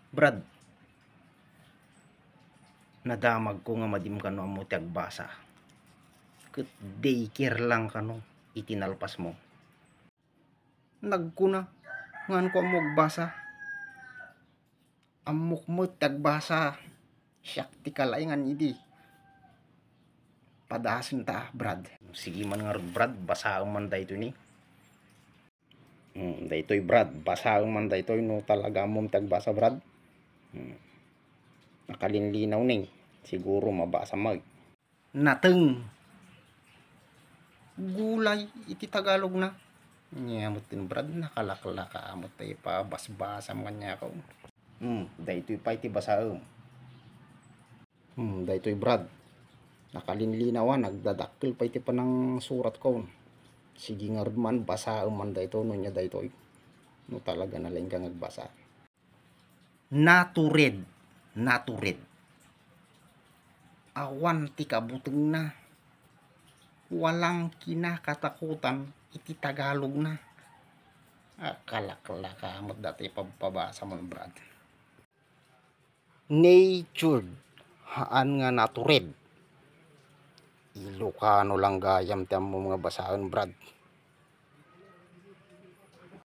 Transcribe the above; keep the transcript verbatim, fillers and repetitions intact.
Brad, nadamagko nga madim kano ammo ti agbasa. Ket daycare lang kano iti nalpasmo. Nagkuna, nganko ammo agbasa. Ammok met ti agbasa. Siak ti kalaingan idi. Padasenta, Brad. Sige man ngarud, Brad, basaem man daytoy ni. Hmm, daytoy, Brad, basaem man daytoy no talaga ammom ti agbasa, Brad. Hmm. Nakalinlinaw ni. Siguro mabasa mag. Nateng. Gulay iti Tagalogna. Nia met ten, Brad, nakalaklaka met ti pabasbasam kaniak. Hmm, daytoy pay ti basaem. Hmm, daytoy, Brad. Nakalinlinaw a, nagdadakkel pay ti panangsuratko. Sige ngarud man, basaem man daytoy, no nia daytoy. No talaga nalaingka nga agbasa. Natured, natured. Awan ti kabutengna. Walang kinakatakutan iti Tagalogna. Akalaklaka met daytoy pabpabasamon, Brad. Natured, haan nga natured. Ilocano lang gayam ti ammom nga basaen, Brad.